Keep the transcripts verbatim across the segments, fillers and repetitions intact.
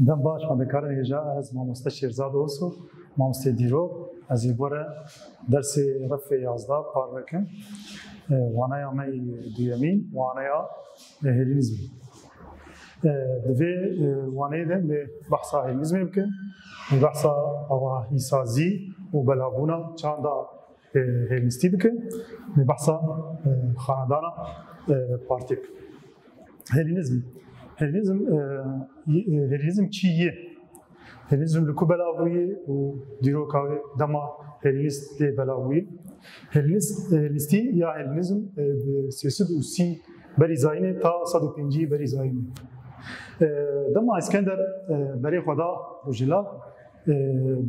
Dem baş, xwendekarên hêja, ez mamoste Şêrzad Oso, mamostê dîrok, ez ê bore dersê refê yazdeh parve kim. E, waneya me yî duyemîn, waneya, e, Helînîzmê. E, di vê, e, waneyê de me behsa Helînîzmê bikin, me behsa avahîsazî û belavbûna çanda, e, Helînîstî bikin, me behsa, e, xanedana, e, Partî bikin. Helînîzm. Helînîzm, e, y-, e, Helînîzm çi ye? Helînîzm li ku belav bûye û dîroka wê dema Helînîst lê belav bûye? Helînîst, Helînîstî ya Helînîzm, e, di sê sed û sî berî zayînê ta sed û pêncî berî zayînê. E, dema Îskender, e, berê xwe da Rojhilat, e,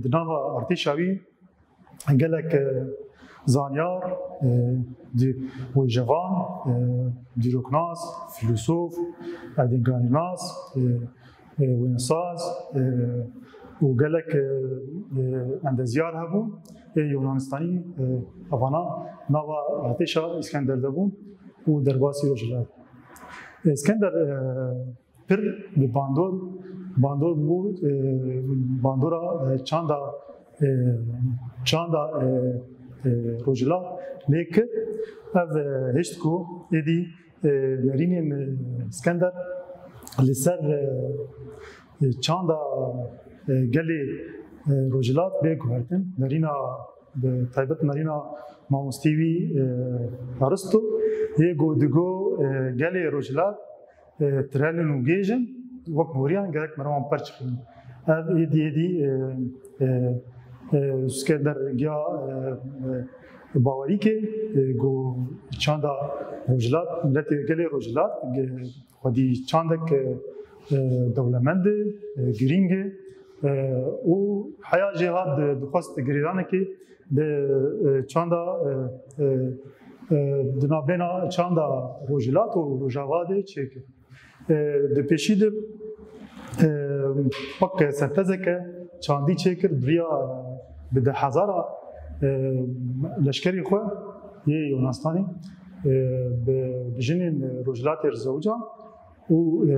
di nava artêşa wî gelek, e, zanyar, e, di-, wêjevan, e, dîroknas, fîlosof, erdênganînas, e, e, wênesaz, e, û gelek, e, e, endezyar hebûn. Ê Yunanistanî, e, evana nava artêşa Îskender de bûn û derbasî Rojhilat. Îskender, e, pir bi bandor, bandor bû, e, bandora, e, çanda, e, çanda, e, e, Rojhilat lê kir. Ev, e, hişt ku êdî, e, nerînên, e, Îskender li ser, e, e, çanda, e, gelê, e, Rojhilat bê guhertin. Nerîna, bi taybet nerîna mamostî wî, e, Aristo, yê ku digo, e, gelê Rojhilat, e, tirelin û gêj in, wek boriyan gerek merivan perçixînin. Ev êdî, êdî, e, e, e, Îskender giya, e, e, bawerîkê, e, ku çanda Rojhilat, miletê gelê Rojhilat, e, xwedî çandek, e, e, dewlemend e, e, girîng e, e, û heya jê hat di-, dixwest girêdanekê di, e, çanda, e, e, e, di navbêna çanda Rojhilat û Rojava de çêkir. E, di pêşî de, e, wek sentezeke çandî çêkir, bi riya bi deh hezara, e, leşkerê xwe yê Yunanistanê, e, bi, bi jinên Rojhilatê re zewca û, e,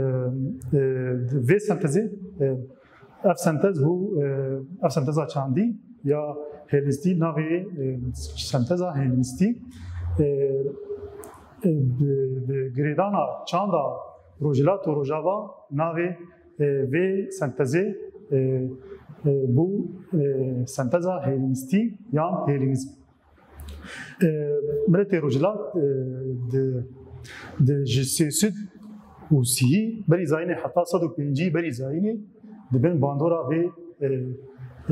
e, vê sentezê, e, ev sentez bû, e, ev senteza çandî ya Helînîstî, navê, e, senteza Helînîstî, e, e, bi, bi girêdana çanda Rojhilat û Rojava navê, e, vê sentezê, e, e, bû, e, senteza Helînîstî yan Helînîzm. E, miletê Rojhilat, e, di, di ji sê sed û sî berî zayînê heta sed û pêncî berî zayînê di bin bandora vê, e,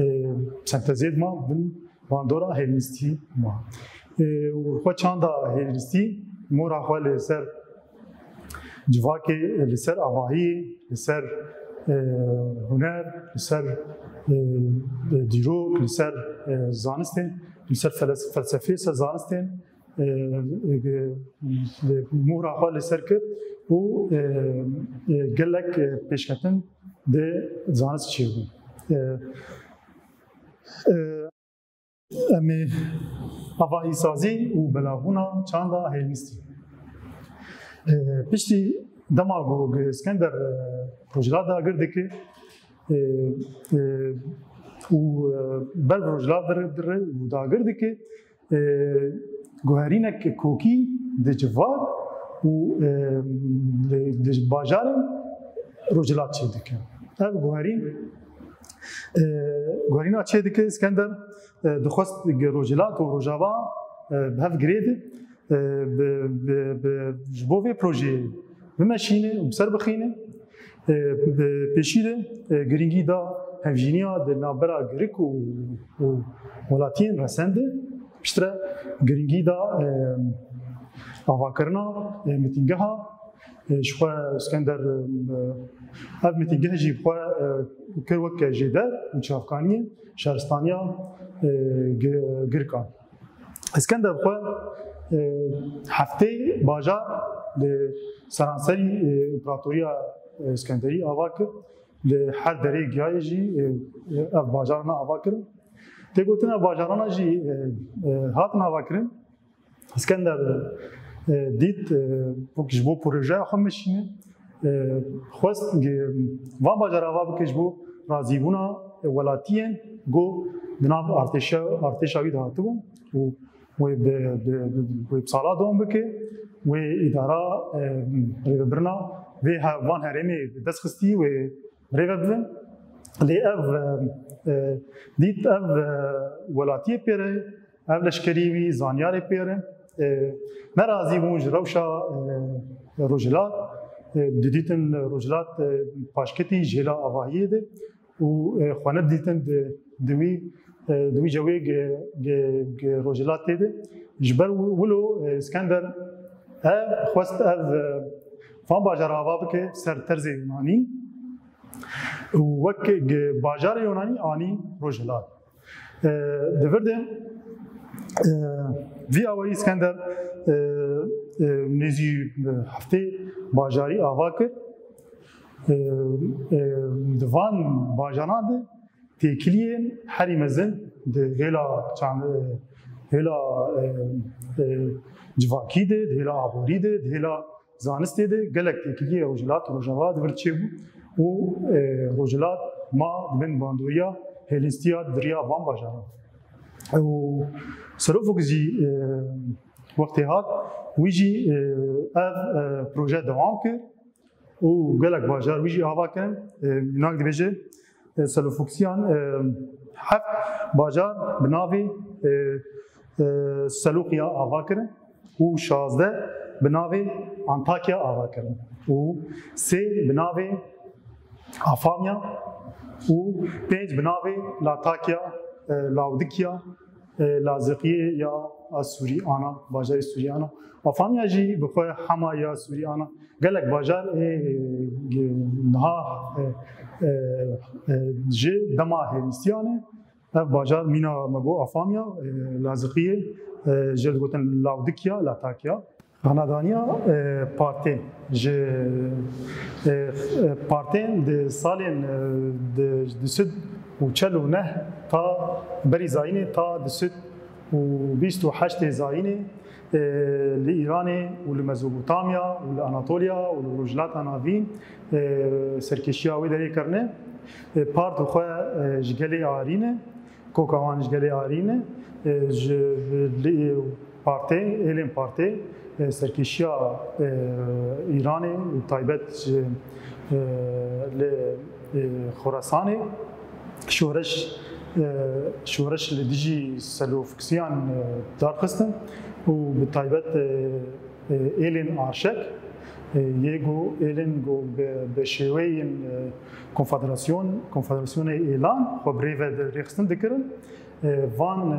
e, sentezê de ma, bin bandora Helînîstî ma. E, û xwe çanda Helînîstî mora xwe li ser civakê, li ser avahiyê, li ser, e, huner, li ser, e, dîrok, li ser, e, zanistên, li ser feles-, felsefê, ser zanistên, e, e, e, mora xwe li ser kir û, e, e, gelek, e, pêşketin di zanist çêbû. E, e, Em ê avahîsazî û belavbûna çanda Helînîstî. E, piştî dema ku Îskender, e, Rojhilat dagir dike, e, e, û, e, ber bi Rojhilat dire, dire û dagir dike, e, guherînek kokî di civak û, e, di, di bajarên Rojhilat çêdike. Ev guherîn, e, guherîna çêdike Îskender, e, dixwest Rojhilat û Rojava, e, bi hev girêde, e, bi, bi, bi, ji bo vê projeyê bimeşîne û bi ser bixîne. E, bi pêşî de, e, girîngî da hevjîniya di navbera Girik û, û welatiyên resen de. Piştre girîngî da, e, avakirina, e, mitîngeha, e, ji xwe Îskender, e, ev mitîngeh jî bi xwe, e, kir weke jêder û çavkaniyê şaristaniya, e, Gi-, Girkan. Îskender bi xwe, e, heftê bajar li seranserî, e, împeratoriya, e, Îskenderî ava kir. Li her derê giyayê jî, e, e, ev bajarana ava kirin. Tê gotin ev bajarana jî, e, e, hatin ava kirin. Îskender, e, dît, e, wek ji bo projeya xwe meşîne, E, xwest ge-, van bajar ava bike ji bo razîbûna welatiyên ku di nav artêşa, artêşa wî de hatibûn û wê bi, bi, bi, wê bi sala dom bike, wê îdara, e, rêvebirina vê he-, van herêmê bi dest xistî, wê rêve bibin. Lê ev, e, e, dît ev, e, welatiyê pê re, ev leşkerî wî zanyarê pê re, e, nerazî bûn ji rewşa, e, Rojhilat, e, didîtin Rojhilat, e, paşketî ji hêla avahiyê de û, e, xwe nedidîtin di, di wî, e, di wî cewê ge-, ge-, ge Rojhilat tê de. Ji ber wilo, e, Îskender ev xwest ev, e, van bajar ava bike ser terzê Yunanî û wek ge-, bajarê Yunanî anî Rojhilat. E, di vir de, e, vî awayî Îskender, e, e, nêzî, e, heftê bajarî ava kir. E, e, di van bajaran de têkiliyên herî mezin di hêla çand-, hêla, e, e, civakî de, di hêla aborî de, di hêla zanistê de gelek têkiliyê Rojhilat û Rojava di vir çêbû û, e, Rojhilat ma di bin bandoriya Hêlînstiya di riya van bajaran. Û Selûfûk jî, e, wextê hat, wî jî, e, ev, e, proje dewam kir û gelek bajar wî jî ava kirin. E, mînak dibêje, e, Selûfûksiyan, e, heft bajar bi navê, e, e, Selûkiya ava kirin û şazdeh bi navê Antakya ava kirin û sê bi navê Afamya û pênc bi navê Latakya, e, Lawdikya, e, Laziqiyê ya Asûriyana, bajarê Sûriyana. Afamya jî bi xwe hema ya Sûriyana. Gelek bajar ê, e, niha, e, e, e, ji dema hêlîstiyan e. Ev bajar mîna me got Afamya, e, Laziqiyê, e, jê digotin Lawdikya, Latakya. Xanedaniya, e, Partê ji, e, e, Partên di salên, e, di, du sed û çel û neh ta berî zayînê ta du sed û bîst û heştê zayînê, e, li Îranê û li Mezopotamya û li Anatolya û li Rojhilata Navîn, e, serkêşiya wê derê kirine. E, Part bi xwe, e, ji gelê Arî ne, koka wan ji gelê Arî ne. E, ji, li, Partê, êlên Partê, e, serkêşiya, e, Îranê û taybet ji, e, li, e, Xorasanê şoreş, e, şoreş li dijî Selûfksiyan, e, darxistin û bi taybet, e, e, êlên Arşek, e, yê ku êlên ku bi, bi şêweyên, e, konfederasyon, konfederasyonê êlan xwe bi rê ve rêxistin dikirin. E, van,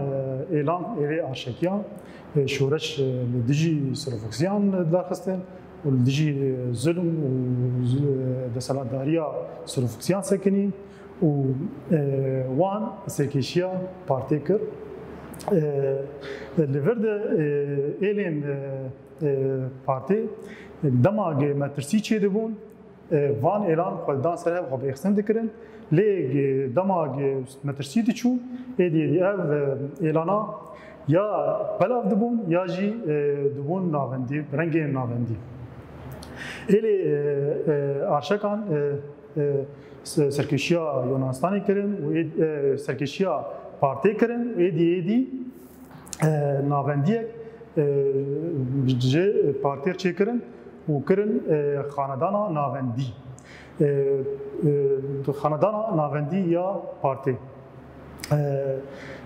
e, êlan êlê Arşekiya, e, şoreş, e, li dijî Sirofksiyan darxistin û li dijî, e, zulm û zu-, e, desthilatdariya Sirofksiyan sekinî û, e, wan serkêşiya partê kir. E, li vir de, e, êlên, e, e, partê dema ge metirsî çêdibûn, e, van êlan xwe didan ser hev, xwe bêxistin dikirin. Lê, e, dema, e, metirsî diçû, êdî, êdî ev, e, êlana ya belav dibûn ya jî, e, dibûn navendî, rengên navendî. Êlê, e, e, Arşekan, e, e, se-, serkêşiya Yunanistanê kirin û ê-, e, serkêşiya partê kirin û êdî, êdî e, navendiyek, e, ji partê re çêkirin û kirin, e, xanedana navendî. E, e, xanedana navendî ya partê. E,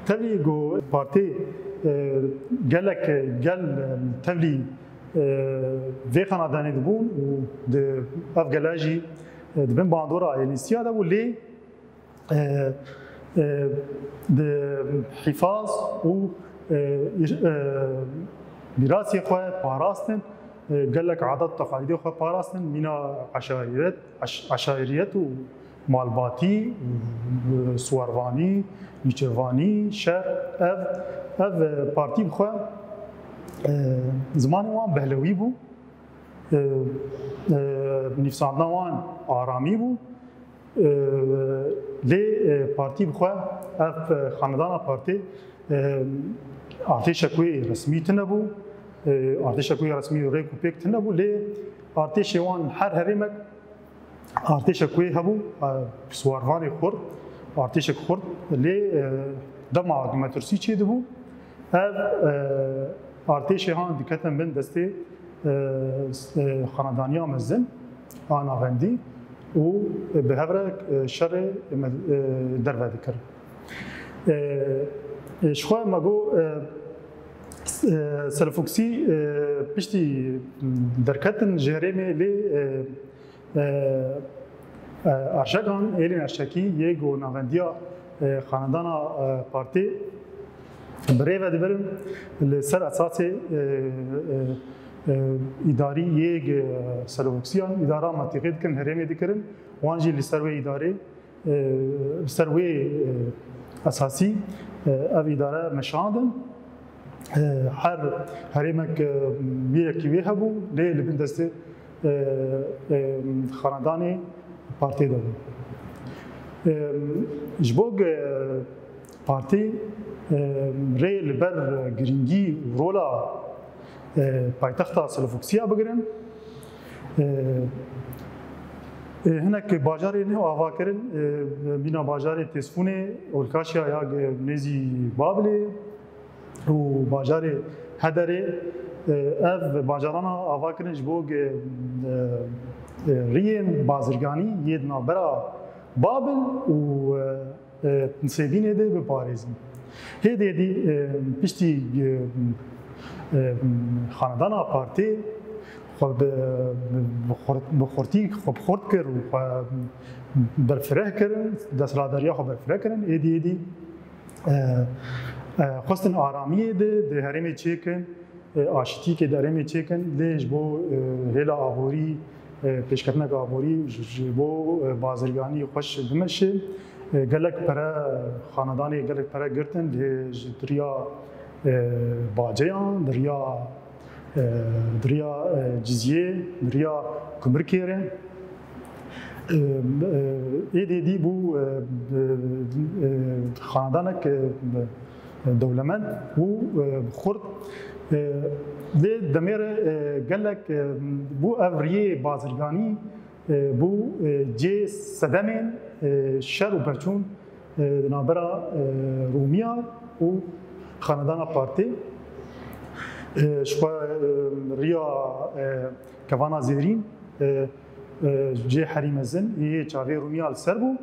tevlî ku partê, e, gelek, e, gel, e, tevlî, e, vê xanedanê dibûn û di, ev gele jî, e, di bin bandora Hêlînstiya de bû, lê e, e, di hîfaz û, e, îr-, e, mîrasê xwe parastin, e, gelek adet teqalîdê xwe parastin, mîna eşariyet, eş-, eşariyet û malbatî, û, e, suwarvanî, nîçirvanî, şer, ev, ev, e, partî bi xwe, e, zimanê wan behlewî bû, e, e, nivîsandina wan aramî bû. E, lê, e, partî bi xwe, ev, e, xanedana partî, e, artêşek wê resmî tune bû, e, artêşek wê resmî rêk û pêk tune bû, lê Artêşê wan her herêmek artêşek wê hebû, e, siwarvanê xurt, artêşek xurt lê, e, dema metirsî çêdibû, ev, e, artêşê han diketin bin destê, e, s-, e, xanedaniya mezin a navendî û bi hev re, e, şerê me-, e, derve dikirin. E, e, ji xwe me got, e, s-, e, Selefoksî, e, piştî derketin ji herêmê lê, e, e, e, Erşekan, Êlîn Erşekî yê ku navendiya, e, xanedana, e, partî bi rê ve dibirin, li ser esasê, e, e, e, îdarî yê, e, Selefoksiyan îdara mantîqê dikirin, herêmê dikirin, wan jî li ser wê îdarê e, ser wê, e, esasî, e, ev îdare meşandin. E, her herêmek, e, mîrekî wê hebû, lê li bin destê, e, e, xanedanê partê de bû. E, ji bo, e, partî, e, rê li ber girîngî û rola, e, paytexta Selefoksiya bigirin. E, e, hinek bajarê nû ava kirin, e, mîna bajarê Têsfûnê, Olkaşya ya nêzî Babilê û bajarê Hederê, e, ev bajarana ava kirin ji bo, e, e, riyên bazirganî yê di navbera Babil û, e, e, Nisêbînê de biparêzin. Hêdî hêdî, e, piştî, e, e, xanedana partî xwe bi, bi xurt-, bi xurtî xwe bi xurt kir û xwe berfireh kirin, desthilatdariya xwe berfireh kirin, êdî êdî, e, e, xwestin aramiyê de di herêmê çêkin, e, aşitîkê di herêmê çêkin, lê ji bo, e, hêla aborî, e, pêşketineke aborî ji, ji bo, e, bazirganî xweş bimeşe. E, gelek pere, xanedanê gelek pere girtin, lê ji diriya, e, baceyan, diriya, e, diriya, e, ciziyê, diriya kumrikê re. E, e, êdî êdî bû, e, e, e, xanedanek, e, dewlemend û, e, xurt. E, lê demê re, e, gelek, e, bû ev riyê bazirganî, e, bû, e, cê sedemên, e, şer û perçûn, e, di navbera, e, Rûmiya û xanedana partî. E, ji xwe, e, riya, e, kevana zêrîn, e, e, cê herî mezin yê çavê Rûmiya li ser bû,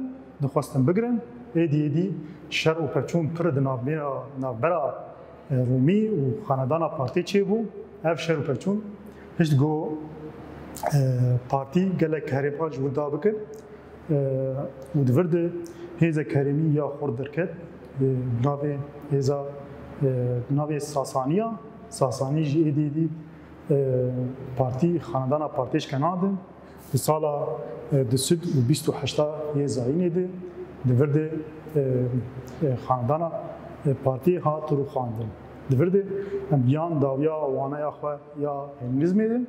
dixwestin bigirin. Êdî êdî şer û perçûn pir di navbera, navbera, e, Rûmî û xanedana partê çêbû. Ev şer û perçûn hişt ku, e, partî gelek herêman ji winda bikin, e, û di vir de hêzek herêmî ya xurt derket, e, bi navê hêza, e, bi navê Sasaniya. Sasanî jî êdî êdî, e, partî, xanedana partê şkenandin. Di sala, e, du sed û bîst û heşta yê zayînê de di vir de, e, e, xanedana, e, partiyê hat rûxandin. Di vir de em yan dawiya waneya xwe ya Helînîzmê de.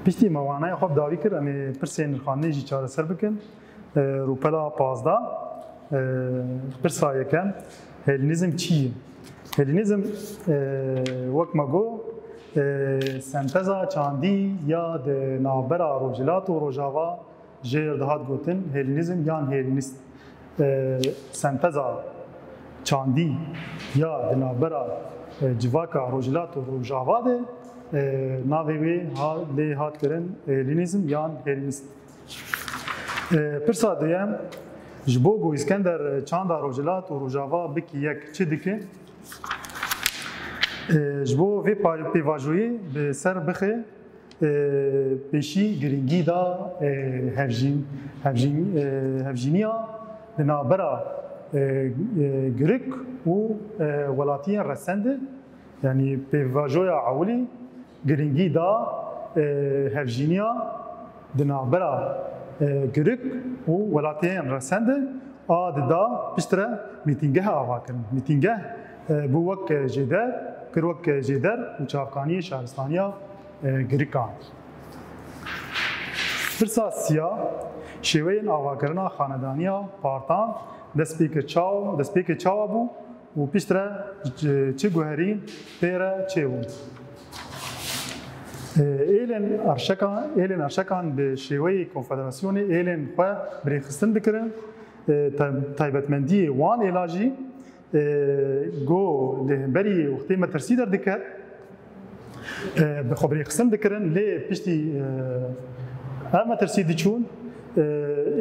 Piştî me waneya xwe bi dawî kir, em ê pirsên nirxandinê jî çareser bikin. E, rûpela pazdeh, e, pirsa yekem, Helînîzm çi ye? Helînîzm, e, wek me got, e, senteza çandî ya di navbera Rojhilat û Rojava jê re dihat gotin Helînîzm yan Helînîst. E, senteza çandî ya di navbera, e, civaka Rojhilat û Rojava de, e, navê wê ha-, lê hat kirin Helînîzm yan Helînîst. E, pirsa duyem, ji bo ku Îskender çanda Rojhilat û Rojava bikî yek çi dike? E, ji bo vê pa-, pêvajoyê bi ser bixe, e, pêşî girîngî da, e, hevjîn-, hevjîn-, e, hevjîniya di navbera, e, e, Girik û, e, welatiyên resende. Yanî pêvajoya ewilî girîngî da, e, hevjîniya di navbera, e, Girik û welatiyên resende a dida piştre mîtîngeh ava kirin. Mîtîngeh, e, bû wek jêder, kir wek jêder û çavkaniyê şaristaniya, e, Girikan. Pirsa siya, şêweyên avakirina xanedaniya partan destpêkir çaw-, destpêkê çawa bû? û piştre çi, çi guherîn pê re çêbûn. Êlên arşekan, êlên arşekan bi şêweyê konfederasyonê êlên xwe birêxistin dikirin. Tay-, taybetmendiyê wan êla jî go li hemberî wextê metirsî derdiket, bi xwe birêxistin dikirin, lê piştî ev metirsî diçûn,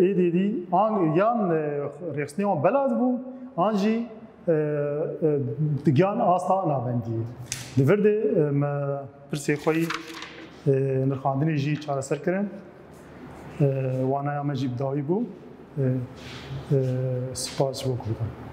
êdî dî an yan rêxistinê wan bela dibû, an jî digihan asta navendiyê. Di vir de me pirsê xwe yî nirxandinê jî çareser kirin. Wanaya me jî bi dawî bû. Spas ji bo guhdan.